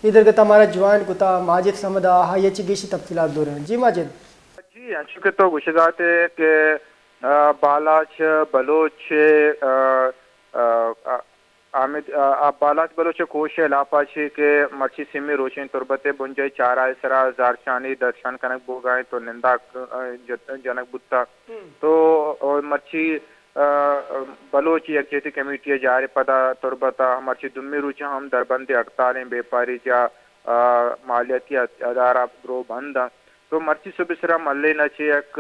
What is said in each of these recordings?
اے درگت ءَ مارا جوائن کتا ماجد صمد ءَ، آئی ءَ چہ گیشی تفصیلات زوریں۔ جی ماجد۔ جی، انچو کہ تو گوشگ ءَ ات ئے کہ، آ، بالاچ بلوچ، آ، آ، آ، آمد، آ، آ، بالاچ بلوچ ءِ کوش ءِ ہلاپ ءَ چہ کہ مرچی سیمی روچیں تربت ءِ بنجاہی چارہ ءِ سرا زہرشانی درشان کنگ بوگ ءَ انت و ننداک، آ، جت-، جنگ بوتگ۔ تو، آ، مرچی، آ، بلوچ یکجہتی کمیٹی ءِ جار ءِ پدا تربت ءَ مرچی دومی روچ ءَ ہم دربندی ہڑتالیں بیپاری جاہ، آ، مالیاتی اد-، ادارہ درو بند انت۔ تو مرچی سہب ءِ سرا ملین ءَ چہ یک،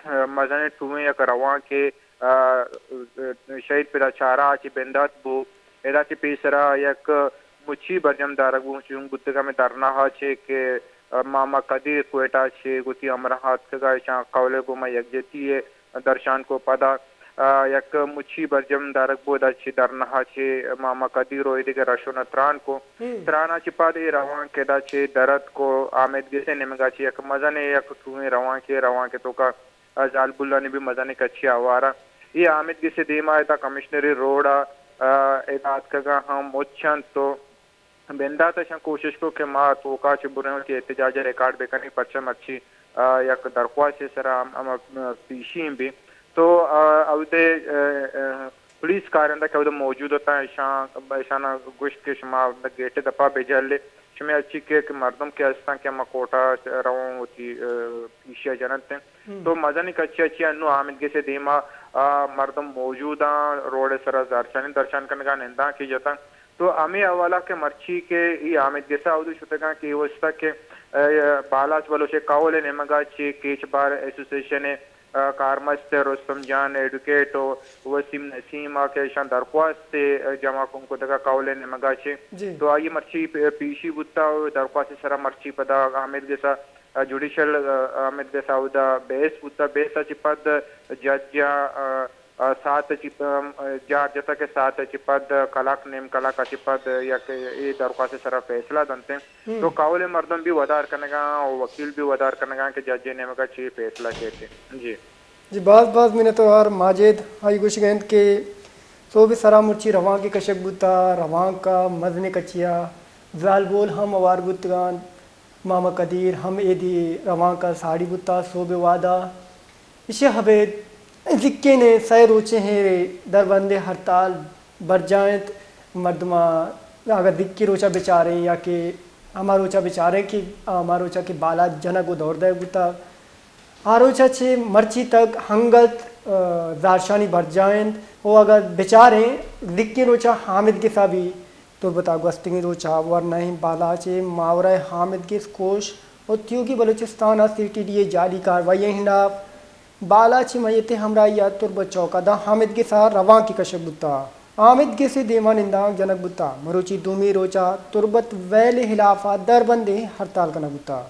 آ، مزنیں ٹوہیں یک روانکے، آ، شہید پدا چارہ ءَ چہ بندات بو۔ ادا چہ پیسرا یک مچی برجم دارگ بو، چون بوتگ ہمے دھرنا ءَ چہ کہ، آ، ماما قدیر کوئٹہ ءَ چہ گوں وتی ہمراہ اتکگ ءَ، ایشاں قول ءِ گوما یکجہتی ءِ درشان کو۔ پدا، آ، یک مچی برجم دارگ بو، ادا چہ دھرنا ءَ چہ ماما قدیر و ایدگہ رشون ءَ تران کو۔ تران ءَ چہ پد اے روانک ادا چہ در اتک و آمید گس ءِ نیمگ ءَ چہ یک مزنیں یک ٹوہیں روانکے، روانک ءِ توکا زالبولانی بھی مزنیں کچے آوار انت۔ اے آمید گس ءِ دیما ادا کمشنری روڈ ءَ، آ، ادا اتکگاں ہم مچ انت و بندات ءَ اشاں کوشش کو کہ ما توکا چہ بریں وتی احتجاج ءَ ریکارڈ بکنیں، پرچا مرچی، آ، یک درخواستے سرا ہم، ہم، آ، پیشی بی۔ تو، آ، اودے، آ، آ، پولیس کارندہ کہ اود ءَ موجود اتاں، ایشاں، ایشاناں گوشت کہ شما گیٹ ءِ دپا بجل ات، شمے ہرچی کہ، کہ مردم کہ ہستاں کہ ہما کوٹا روان وتی، آ، پیشی ءَ جننت۔ تو مزنیں کچے ءَ چہ انوں آمید گس ءِ دیما، آ، مردم موجود آں، روڈ ءِ سرا زہرشانی درشان کنگا، نندانکے جتاں۔ تو ہمے حوالہ کہ مرچی کہ اے آمید گس ءَ اود ءَ شتگاں کہ اے واسطہ کہ، آ، بالاچ بلوچ ءِ قول ءِ نیمگا چہ کیچ بار ایسوسی ایشن ءِ آ، کارمست رستم جان ایڈوکیٹ و وسیم نسیم ءَ کہ ایشاں درخواست ءَ جمع کن کتگ ءَ قول ءِ نیمگ ءَ چہ۔ تو آئی ءَ مرچی پ-، پیشی بوتگ و درخواست ءِ سرا مرچی پدا آمید گس ءَ، آ، جوڈیشل، آ، آمید گس ءَ اودا بحث بوتگ۔ بحث ءَ چہ پد جج ءَ، آ، آ، ساعت ءَ چہ پ-، آ، جار جتگ کہ ساعت ءَ چہ پد کلاک، نیم کلاک ءَ چہ پد یک اے درخواست ءِ سرا فیصلہ دنت۔ تو قول ءِ مردم بھی ودار کنگاں و وکیل بھی ودار کنگاں کہ جج ءِ نیمگ ءَ چے فیصلہ کیت۔ جی۔ جی، باز باز منتوار ماجد۔ آئی گوشگ انت کہ سہب ءِ سرا مرچی روانکے کشگ بوتا، روانک ءَ مزنیں کچے ءَ زالبول ہم ہوار بوتگاں، ماما قدیر ہم ایدی روانک ءَ ساڑی بوتا سہب ءِ وہدا۔ ایشی ءَ ابید زکین ءَ سئے روچیں دربندیں ہڑتال برجاہ انت۔ مردماں اگاں دکی روچا بچاریں یا کہ ہما روچا بچاریں کہ ہما روچا کہ بالاچ جنگ و دور دئیگ بوتا، آ روچا چہ مرچی تک ہنگت، آ، زہرشانی برجاہ انت و اگاں بچاریں دکی روچا آمید گس ءَ بھی تربت ءَ گوستگیں روچا ورنائیں بالاچ ءِ ماورا ءِ آمید گس کوش و تیوگی بلوچستان ءَ سی ٹی ڈی ءِ جعلی کاروائی ءِ ہلاپ بالاچ ءِ میت ءِ ہمراہی ءَ تربت چوک ءَ داں آمید گس ءَ روانکے کشگ بوتا۔ آمید گس ءِ دیما نندانک جنگ بوتا۔ مروچی دومی روچا تربت ویل ءِ ہلاپ ءَ دربندیں ہڑتال کنگ بوتا۔